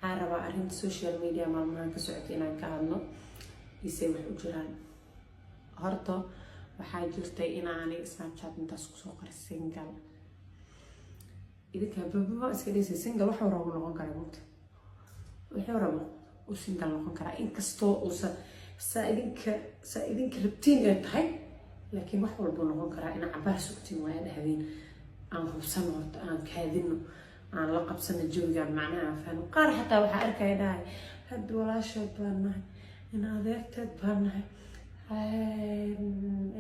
Waxaan rabaa arrinta social media maalmahan ka socotay inaan ka hadlo isay wax u jiraan. Horta waxaa jirtay inaanay Snapchat intaas kusoo qoray single. Idinka bababa iska dhisay, single waxuu rabo noqon karaa, mugta wuxuu rabo uu single noqon karaa, inkastoo uusan saa idinka rabtiin ay tahay, laakiin wax walbuu noqon karaa. Ina cabaar sugtiin waaya, dhahdeen aan hubsano, horta aan kaadino, aan la qabsano jawigaan, macnaha aan fahno. Qaar xataa waxaa arkaya dhahay, hadda walaasheed baan nahay, in adeerteed baan nahay,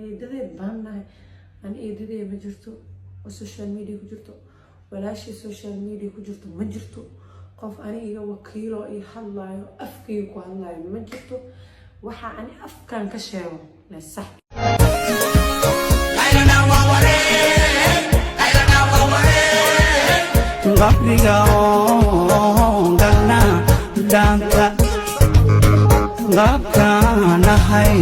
eedadeed baan nahay. Aan eedadee ma jirto oo social media ku jirto, walaashii social media ku jirto ma jirto, qof aniga wakiilo iyo hadlaayo, afkayga ku hadlaayo ma jirto. Waxa ani afkan ka sheego le sax. Qabriga oo galna dhaanta qaabkaanahay.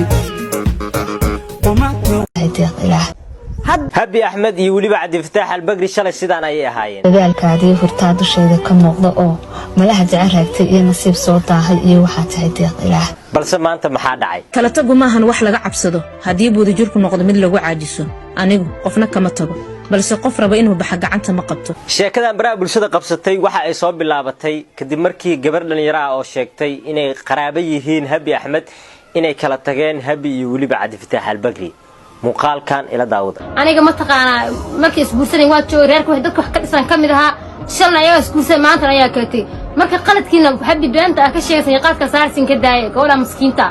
Habi Axmed iyo weliba Cabdifataax Albagri shalay sidaan ayay ahaayeen. Dadaalkaadii hurtaa dusheeda ka muuqda oo malaha jecel raagtay iyo nasiib soo daahay iyo waxaa tahay deeq Ilaah. Balse maanta maxaa dhacay? Kala tagu maahan wax laga cabsado haddii buudajirku noqdo mid lagu caajiso. Anigu qofna kama tago, balse qof raba inuu baxa gacanta ma qabto. Sheekadan baraha bulshada qabsatay waxa ay soo bilaabatay kadib markii gabar dhallinyaro ah oo sheegtay inay qaraabo yihiin Habi Axmed inay kala tageen Habi iyo weliba Cabdifataax Albagri. Muuqaalkan ila daawada. Aniga ma taqaanaa, markay isguursanay waa joogay, reerka wax dadka wax ka dhisan ka mid ahaa. Shalna ayagaa isguursanay, maantana ayaa kala tegey. Marka qaladkiina Habi beenta ah ka sheegaysan iyo qaladka saarsin ka daaya gabadha miskiinta.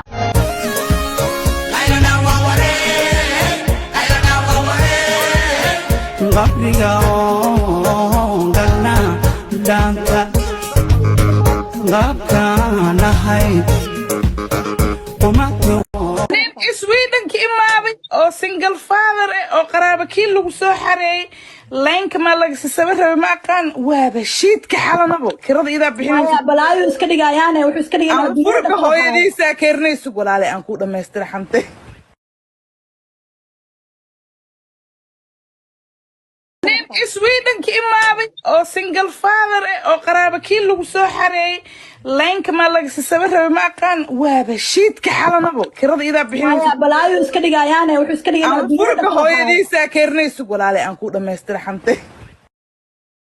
Qabriga oo galna dhaanta qaabkaanahay. Nin Sweden ka imaaday oo single father eh oo qaraaba kii lagu soo xareeyay, laynka maa laga sasaba rabay, ma aqaan, waaba shiidka xalanabo kirada idaa bixinaysa. Balaayo iska dhigayaane, wuxuu iska dhigay. Aan furka hooyadiisaa keenaysa, walaale, aan ku dhamaystira xante. Nin Sweden ka imaaday oo single father eh oo qaraaba kii lagu soo xareeyay, laynka maa laga sasaba rabay, ma aqaan, waaba shiidka xalanabo kirada idaa bixinaysa. Balaayo iska dhigayaane, wuxuu iska dhigay. Aan furka hooyadiisaa keenaysa, walaale, aan ku dhamaystira xante.